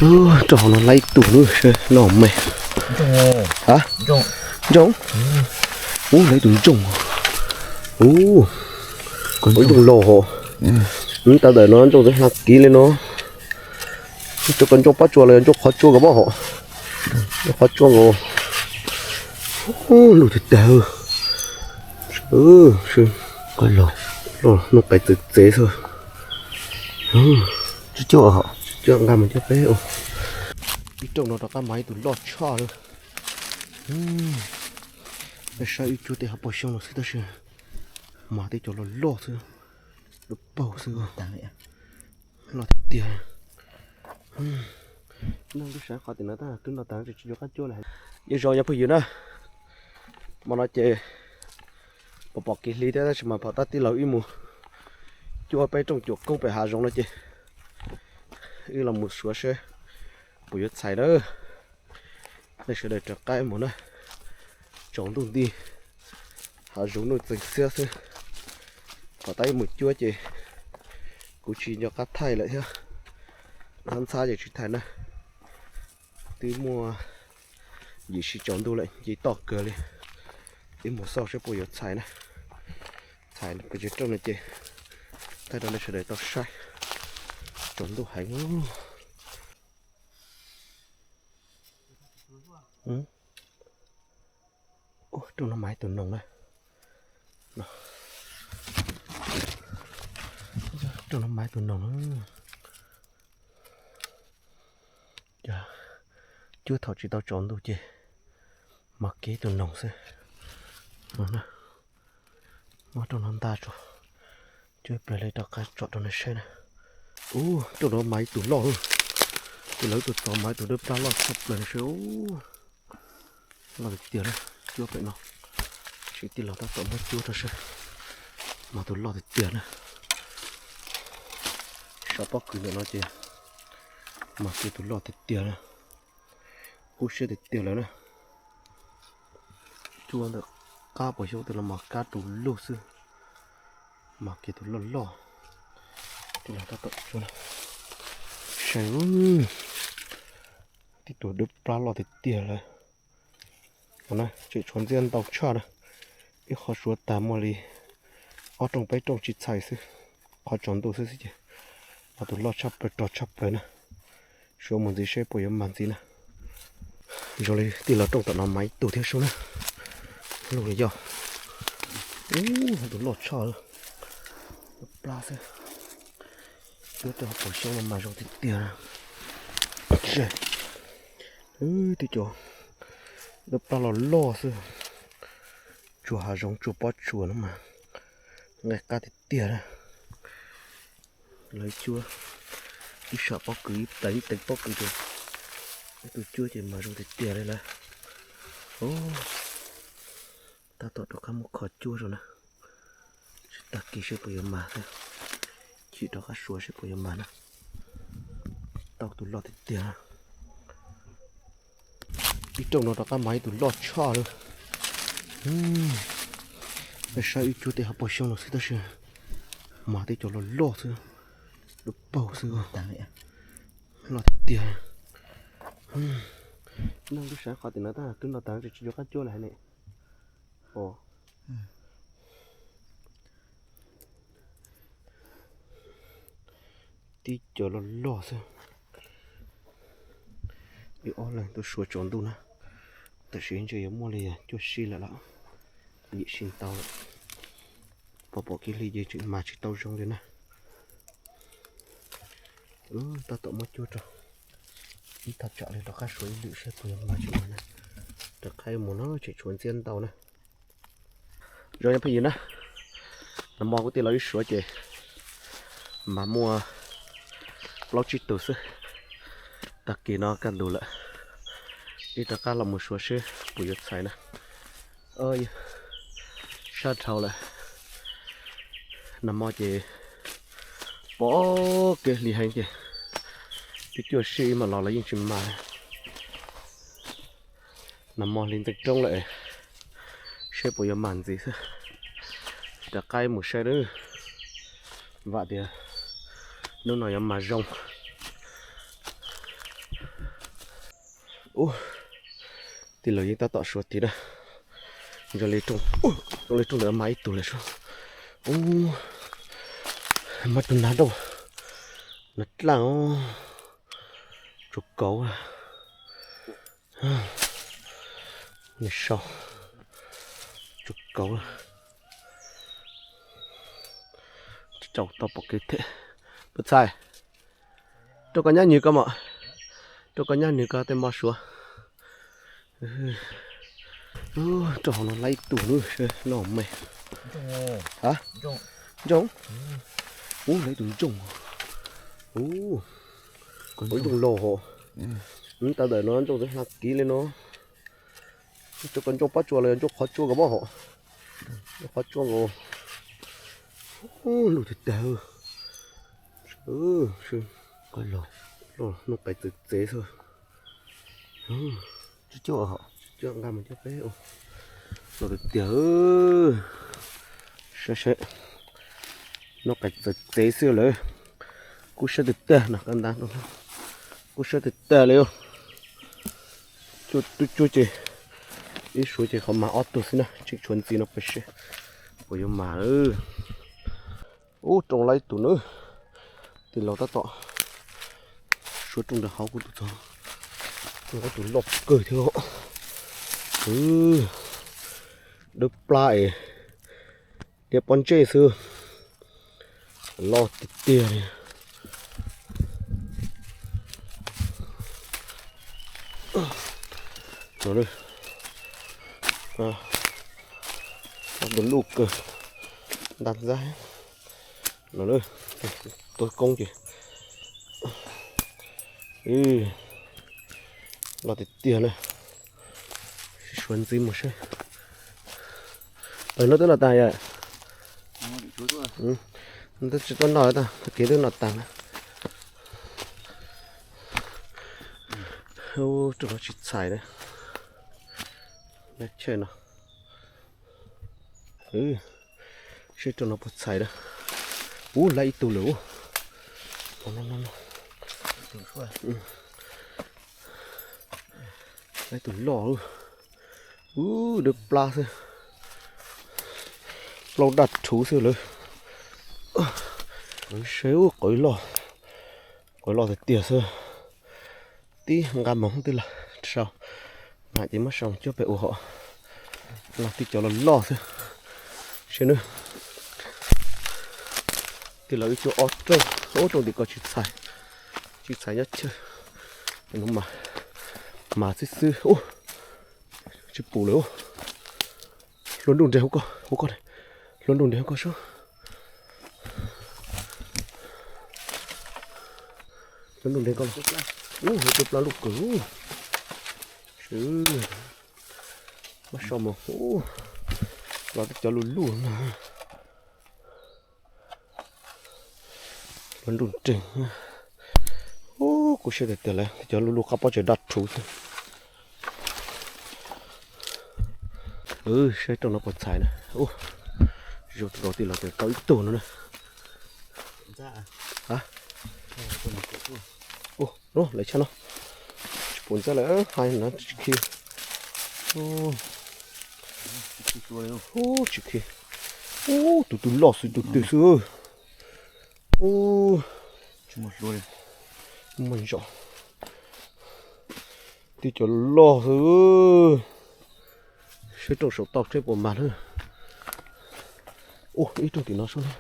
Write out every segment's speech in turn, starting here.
Rau hauv no lawv ib tug lub sab no me. Ha? Ntsoog. Ub, lawv ib tug ntsoog. Ub, ib tug laus hos. Nws tas ntawm no ntsoog twb hla kiv li no. Cov ko ntsoog pob tsuas los yog ntsoog qhov tsua ko pob hos. Ntsoog qhov tsua nkaus. Lug tiag tiag. Lug, lug qais txev txev xwb. Coj nqa mus coj peb ua. Ib rooj no rov qab mas ib tug loj tshaj lawm. Peb saib ib cuab tej hav pog xyoob no xwb tab sis mas tej cov loj loj xwb, lub paug xwb. Loj tiag tiag. Neeg twb saib qhov tim no tab twb no tas tsis nco qab cuab lawm. Nyob zoo cov phooj ywg na, hmo no ces pom pom kev hli thiab tab sis mas pom tab tij laug wb mus cuab peb rooj cuam koob pem hav zoov no ces wb los mus suav seb puas yuav txhais na. Nej sawv daws rov qab mus na, tsaus ntuj nti, hav zoov nuj txeeg xiab xwb. Pom tab wb mus cuab ces kuv tsis nco qab thaij lawm thiab, ntxhab ntxhab ces tsis thaij na. Twb muaj yim sij tsaus ntuj lawm nce toj kawg li. Wb mus xauj seb puas yuav txhais na. Txhais pes tsawg rooj no ces thaij rau nej sawv daws tau saib. Tsaus ntuj heev. Rooj no mas ib tug noog na. Rooj no mas ib tug noog na. Cuab thaum tsis tau tsaus ntuj ces mas kiag ib tug noog xwb. Muab rooj no nta tso, cuab ib pliag li rov qab tsom rau nej saib na. Ub, rooj no mas ib tug loj, tus lawv tus txov mas ib tug dawb plab loj tshaj plaws no saib. Loj tiag tiag na, cuab pem no. Tsis tij laug tab tom muab cuab rau saib, mas tus loj tiag tiag na. Saum pob kws ntawm no ces mas kiag tus loj tiag tiag na. Kub siab tiag tiag lawm na. Cuab ntawm qab pos xyoob twg los mas kab tus lug xwb. Mas kiag tus loj loj. Tij laug tab tom cuab na. Saib, tib tug dawb plab loj tiag tiag lawm. Tseem tshuav ntxiab ntau tshaj na. Ib qho suav tag muaj li ob rooj peb rooj tsis txhais xwb, qhov tsaus ntuj xwb xwb ces mas tus loj tshaj plaws rog tshaj plaws na. Suav mus ntxiv seb puas yuav mag ntxiv na. Zoo li tij laug rooj tom no mas ib tug thiab sub na. Lub no yog tus loj tshaj, plab xwb. Cuab rau hauv paus xyoob no mas zoo tiag tiag. Twb cov dawb plab los loj xwb. Tsuas hav zoov tsuas pob tsuas no mas nqaij qab tiag tiag na. Lawv cuab ib sam pob kws ib plas ib teev pob kws rau tus cuab ces mas zoo tiag tiag li lawm. Tab tom rov qab muab kho cuab rau na. Tsis tag kis seb puas yuav mag thiab. Chim rov qab suav seb puas yuav mag na. Tau tus loj tiag tiag. Ib rooj no rov qab mag ib tug loj tshaj lawm. Peb saib ib cuab tej hav pog xyoob no xwb tab sis mas tej cov loj loj xwb, lub paug xwb. Loj tiag tiag. Neeg twb saib qhov tim no tab twb no tas tsis nco qab cuab lawm hais ne. Tib cov loj loj xwb. Ib ob leeg tuaj suav tsaus ntuj na, tam sim ntshe yuav muaj li cuaj sij lawm los yim sij ntau lawm. Pom pom kev hli ces tseem mag tsis tau zoo li na. Tab tom muab cuab rau ib thaj tsam li rov qab suav ib lwm seb puas yuav mag tsis mag na. Rov qab mus no tseem tshuav ntxiab ntau na. Zoo phooj ywg na, nag hmo kuv tij laug wb suav ces mas muaj plaub tsib tug xwb. Tag kis no kaj ntug lawm, wb rov qab los mus suav seb puas yuav txhais na. Sab dhau lawm. Nag hmo ces pom kev hli heev ces twb cuaj sij ib mam los los yeej tsis mag. Nag hmo hli ntxeev roob lawm, seb puas yuav mag ntxiv xwb. Rov qab mus saib nawb, vam tias hnub no yuav mag zoo. Ub, tij laug yeej tab tom suav tid na. Zoo li rooj, zoo li rooj ntawd mas ib tug lawm sub. Ub, mas tus nav rau, nav dlaaj os, tsuas kauv. Nws sau, tsuas kauv. Tsis tau tau pom kev thiab. Pub txhais, rau koj nyab nws ko mas, rau koj nyab nws ko tej mo suav. Rau hauv no lab ib tug lub noj me. Ha, ntsooj. Ub, lab ib tug ntsooj. Ub, ntsooj loj hos. Nws tas ntawm no ntsooj twb hla kiv li no. Rau koj ntsooj pob tsuas los yog ntsooj qhov tsua koj pob hos. Ntsooj qhov tsua nkaus. Ub, luj tiag tiag. Hnub qais txawv txev xwb. Coj nqa mus coj peb. Los tiag tiag. Saib saib. Hnub qais txawv txev xwb lawm. Kub siab tiag tiag no, kab ntab kub siab tiag tiag li. Tub cuab ces ib suav ces qhov mas ob tug xwb na, tseem tshuav ntxiv no pes seb puas yuav mas. Ub, rooj lab ib tug na. Tij laug tab tom suav rooj nram hauv kuv tus txog. Rooj lab tus loj kawg thiab. Dawb plab es diab pob ntseg xwb. Loj tiag tiag li. No, tus luj kawg, ntab ntxaib. No, tua koob ces loj tiag tiag na. Suav ntxiv mus seb. Pawg no twb noj tag yom. Twb tsis tuaj noj, tag kev twb noj tag na. Rooj no tsis txhais na. Lab chaw no. Seb rooj no puas txhais na. Ub, lab ib tug lawm. Lab ib tug loj. Ub, dawb plab xwb. Plaub daj rhuv xwb lawm. Seb ub, qawv loj, qawv loj tiag tiag xwb. Tib nqa moog twb lawm sau, mas ces muab sau coj pem ua hom. Los tib cov los loj xwb. Seb nawb. Tij laug wb cuab ob rooj, ob rooj tim ko tsis txhais, tsis txhais nyob chaw. No mas, mas xwb xwb. Tsis pum lawm. Hlua nruj nres hauv ko, hauv ko, hlua nruj nres hauv ko sub. Hlua nruj nres ko, ub, hauv cua plab luj kawg. Mab so mus, los tib cov luj luj no. Hlua nruj nres. Ub, kub siab tiag tiag lawm, tib cov luj luj qab pob tseem daj rhuv xwb. Saib rooj no puas txhais na. Ub, zoo nkaus tij laug tias tau ib tug no na. Ub, lawv tshaj no. Tsis pum ntxaib lawm, hais no tsis khi. Ub, tsis khi. Ub, tus tus loj xwb, tus twg xwb. Ub, muaj zom. Tib cov loj xwb. Saib rooj saum tauj seb puas mag na. Ub, ib rooj tim no sub na.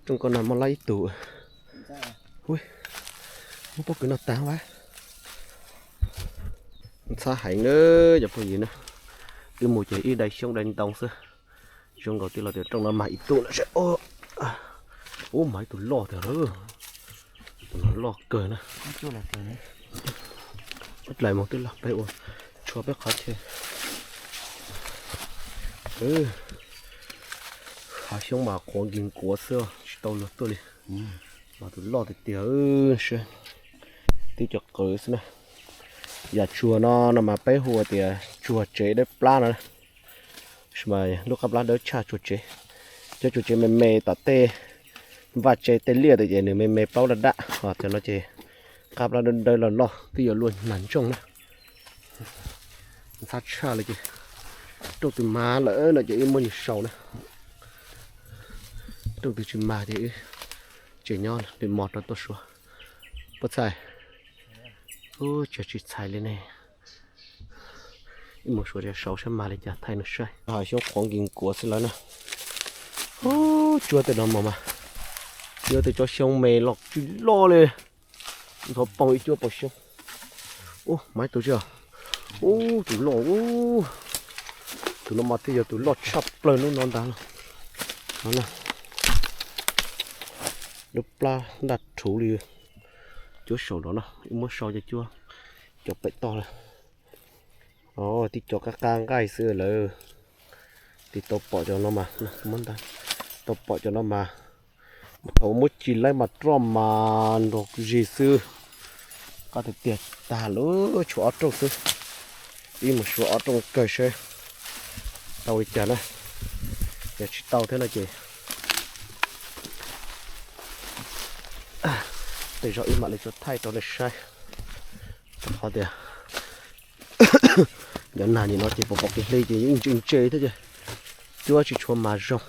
Rooj ko no muaj lab ib tug. Muab pob kws noj tag vas. Ntxhab heev na cov phooj ywg na. Wb mus ces ib daim xyoob daim ntoo xwb. Zoo nkaus tij laug tias rooj no mag ib tug lawm seb. Ub, mag ib tug loj tiag lawm. Tus no loj kawg na. Dlais mus twb loj peb ua, tshuav peb qhov chaw. Hav xyoob mas qhuav nkig nkuav xwb tsis tau luag tuaj li. Mas tus loj tiag tiag, seb, tib cov qwv xwb na. Yam tsuag no no mas peb hu tias tsuag tsev dawb plab no. Mas lub qab plab dawb tshaj tsuag tsev. Cov tsuag tsev me me tom tej Vaj tse tej liaj tias ces nws me me plaub daj daj, ho cov no ces qab plab dawb dawb loj loj twb yuav luaj nag ntsooj na. Ntxhab tshaj li ces rooj twg mag lawm no ces wb muab nws sau na. Rooj twg tsis mag ces wb tseem nyob li mos rau tuaj suav. Puab txhais, ub, tsis txhais li ne. Wb mus suav sau saib mag li cas thaij no saib. Hav xyoob qhuav nkis nkuav xwb lawm na. Ub, cuab tej no mas mas, cuab tej tsob xyoob me loj tsis loj li. Ntxhov poob ib cuab poob xyoob. Ub, mas ib tug tsis, ub, tus loj, ub, tus no mas thiaj yog tus loj tshaj plaws hnub no ntag los. No na, lub plab ntaj rhuv li. Cuab saum no na, wb muab sau cov cuab, cov pem toj lawm. Tib co qab qab nqaij xwb lawm. Tis tau pom cov no mas, muab ntag, tau pom cov no mas, thaum muab ci laib mas roj mas nrog zis xwb. Qab tiag tiag tag lawm, tshuav ob rooj xwb. Wb mus suav ob rooj kawg saib tau li cas na. Yog tsis tau thiab no ces tej zaum wb mam li tsuas thaij rau nej saib. Rau qhov tias cov nag nim no ces pom pom kev hle ces yeej ntse ntse thiab ces cuab tsis tshua mas zoo.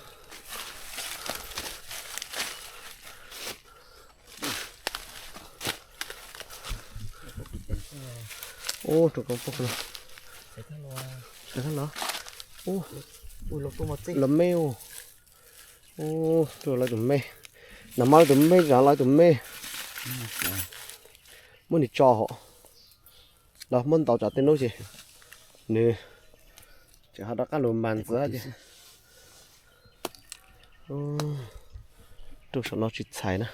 Ub, rau koob poj no. Los, ub, los me ub. Ub, rau lawv tus me. Nag hmo lawv tus me, zam lawv tus me. Muab nws tso hauv. Los muab ntaus tsam tej hnub ces nws tseem ho rov qab los mas ntxiv ces. Rau saum no tsis txhais na.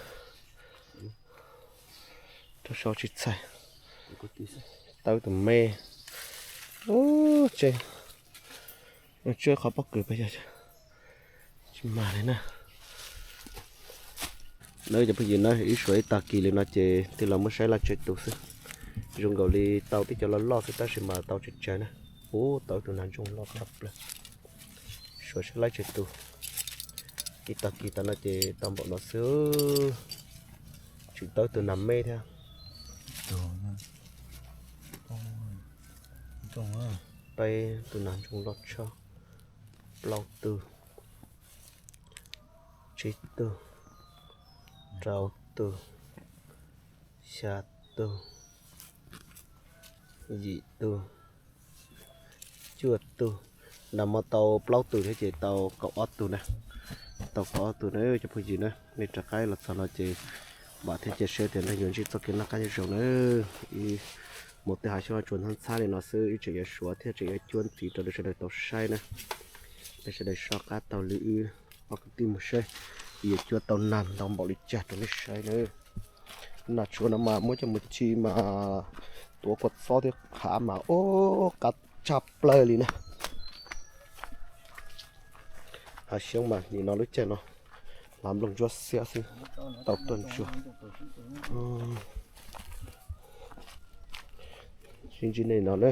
Rau saum tsis txhais. Tawb tus me. Ub, tse, tse qhov pob kws peb yog tsis mag li na. Nawb cov phooj ywg na, wb suav ib tag kis li no ces thiaj los muab saib laj tsev tus xwb. Zoo nkaus li tau tib co loj loj xwb tab sis mas tau tsawg tsawg na. Ub, tau tus nag ntsooj loj tshaj plaws. Suav saib laj tsev tus. Ib tag kis tas no ces tau npaum no xwb. Tseem tawb tus nag me thiab. Peb tus nag ntsooj loj tshaj. Plaub tug, tsib tug, rau tug, xya tug, yim tug, cuaj tug. Nag hmo tau plaub tug thiab ces tau kaum ob tug na. Tau kaum ob tug na cov phooj ywg na, nej rov qab los txog no ces vam thiab cia siab tias nej yuav ntsib txoj kev noj qab nyob zoo na. Ib mus tej hav xyoob tsuas ntxhab ntxhab li no xwb, wb tseem yuav suav thiab tseem yuav cuab ntxiv rau nej sawv daws tau saib na. Nej sawv daws soj qab taug lw wb ob kwv tij mus saib, yuav cuab tau nag ntau npaum li cas rau nej saib na. Nag tshuav no mas muab coj mus ci mas tuav kua txob thiab qhav mas ub qab tshaj plaws li na. Hav xyoob mas nim no lub caij no hlav nplooj ntsuab xiab xwb, tau tuaj ntsuag. Sib ntsib nej no na.